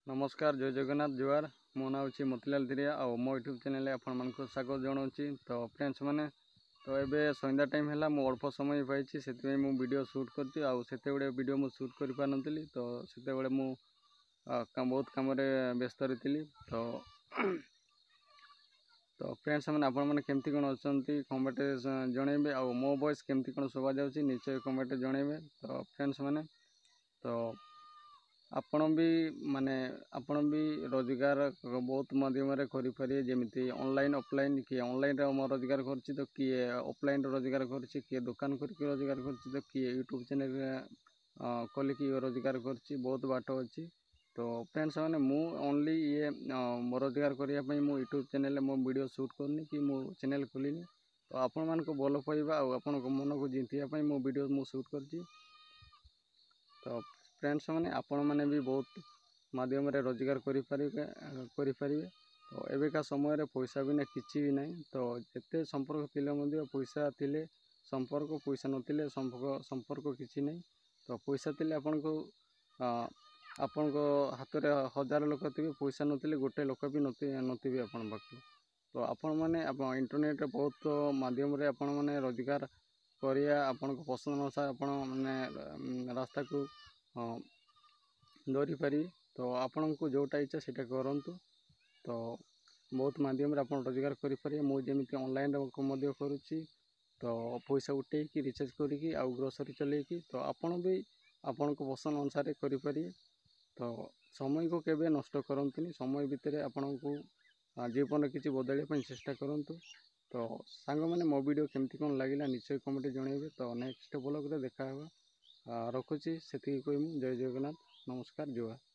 ନମସ୍କାର, ଜୟ ଜଗନ୍ନାଥ, ଜୁହାର। ମୋ ନାଁ ହେଉଛି ମୋତିଲାଲ ଧିରିଆ ଆଉ ମୋ ୟୁଟ୍ୟୁବ୍ ଚ୍ୟାନେଲ୍ରେ ଆପଣମାନଙ୍କୁ ସ୍ୱାଗତ ଜଣାଉଛି। ତ ଫ୍ରେଣ୍ଡସ୍ ମାନେ, ତ ଏବେ ସନ୍ଧ୍ୟା ଟାଇମ୍ ହେଲା, ମୁଁ ଅଳ୍ପ ସମୟ ପାଇଛି, ସେଥିପାଇଁ ମୁଁ ଭିଡ଼ିଓ ସୁଟ୍ କରୁଛି। ଆଉ ସେତେବେଳେ ଭିଡ଼ିଓ ମୁଁ ସୁଟ୍ କରିପାରିନଥିଲି, ତ ସେତେବେଳେ ମୁଁ ବହୁତ କାମରେ ବ୍ୟସ୍ତରେ ଥିଲି। ତ ଫ୍ରେଣ୍ଡସ୍ ମାନେ, ଆପଣମାନେ କେମିତି କ'ଣ ଅଛନ୍ତି କମେଣ୍ଟରେ ଜଣାଇବେ, ଆଉ ମୋ ଭଏସ୍ କେମିତି କ'ଣ ଶୁଭାଯାଉଛି ନିଶ୍ଚୟ କମେଣ୍ଟରେ ଜଣାଇବେ। ତ ଫ୍ରେଣ୍ଡସ୍ ମାନେ, ତ ଆପଣ ବି ମାନେ ଆପଣ ବି ରୋଜଗାର ବହୁତ ମାଧ୍ୟମରେ କରିପାରିବେ, ଯେମିତି ଅନଲାଇନ୍, ଅଫଲାଇନ୍। କିଏ ଅନଲାଇନ୍ରେ ରୋଜଗାର କରୁଛି ତ କିଏ ଅଫଲାଇନ୍ରେ ରୋଜଗାର କରୁଛି, କିଏ ଦୋକାନ କରିକି ରୋଜଗାର କରୁଛି ତ କିଏ ୟୁଟ୍ୟୁବ୍ ଚ୍ୟାନେଲ୍ ଖୋଲିକି ରୋଜଗାର କରୁଛି। ବହୁତ ବାଟ ଅଛି। ତ ଫ୍ରେଣ୍ଡସ୍ ମାନେ, ମୁଁ ଓନ୍ଲି ଇଏ ରୋଜଗାର କରିବା ପାଇଁ ମୁଁ ୟୁଟ୍ୟୁବ୍ ଚ୍ୟାନେଲ୍ରେ ମୋ ଭିଡ଼ିଓ ସୁଟ୍ କରୁନି କି ମୁଁ ଚ୍ୟାନେଲ୍ ଖୋଲିନି। ତ ଆପଣମାନଙ୍କୁ ଭଲ ପାଇବା ଆଉ ଆପଣଙ୍କ ମନକୁ ଜିତିବା ପାଇଁ ମୋ ଭିଡ଼ିଓ ମୁଁ ସୁଟ୍ କରିଛି। ତ ଫ୍ରେଣ୍ଡସ୍ ମାନେ, ଆପଣମାନେ ବି ବହୁତ ମାଧ୍ୟମରେ ରୋଜଗାର କରିପାରିବେ। ତ ଏବେକା ସମୟରେ ପଇସା ବିନା କିଛି ବି ନାହିଁ। ତ ଯେତେ ସମ୍ପର୍କ ଥିଲେ ମଧ୍ୟ ପଇସା ଥିଲେ ସମ୍ପର୍କ, ପଇସା ନଥିଲେ ସମ୍ପର୍କ କିଛି ନାହିଁ। ତ ପଇସା ଥିଲେ ଆପଣଙ୍କୁ ଆପଣଙ୍କ ହାତରେ ହଜାର ଲୋକ ଥିବେ, ପଇସା ନଥିଲେ ଗୋଟେ ଲୋକ ବି ନଥିବେ ଆପଣଙ୍କ ପାଖରେ। ତ ଆପଣମାନେ ଆପଣ ଇଣ୍ଟରନେଟ୍ରେ ବହୁତ ମାଧ୍ୟମରେ ଆପଣମାନେ ରୋଜଗାର କରିବା, ଆପଣଙ୍କ ପସନ୍ଦ ଅନୁସାରେ ଆପଣ ମାନେ ରାସ୍ତାକୁ ଧରିପାରିବେ। ତ ଆପଣଙ୍କୁ ଯେଉଁଟା ଇଚ୍ଛା ସେଇଟା କରନ୍ତୁ। ତ ବହୁତ ମାଧ୍ୟମରେ ଆପଣ ରୋଜଗାର କରିପାରିବେ। ମୁଁ ଯେମିତି ଅନଲାଇନ୍ରେ ମଧ୍ୟ କରୁଛି, ତ ପଇସା ଉଠେଇକି, ରିଚାର୍ଜ କରିକି ଆଉ ଗ୍ରୋସରୀ ଚଲେଇକି, ତ ଆପଣ ବି ଆପଣଙ୍କ ପସନ୍ଦ ଅନୁସାରେ କରିପାରିବେ। ତ ସମୟକୁ କେବେ ନଷ୍ଟ କରନ୍ତୁନି। ସମୟ ଭିତରେ ଆପଣଙ୍କୁ ଜୀବନ କିଛି ବଦଳିବା ପାଇଁ ଚେଷ୍ଟା କରନ୍ତୁ। ତ ସାଙ୍ଗମାନେ, ମୋ ଭିଡ଼ିଓ କେମିତି କ'ଣ ଲାଗିଲା ନିଶ୍ଚୟ କମେଣ୍ଟରେ ଜଣାଇବେ। ତ ନେକ୍ସଟ ବ୍ଲଗ୍ରେ ଦେଖା ହେବା, ରଖୁଛି ସେତିକି କହି ମୁଁ। ଜୟ ଜଗନ୍ନାଥ, ନମସ୍କାର, ଜୁହାର।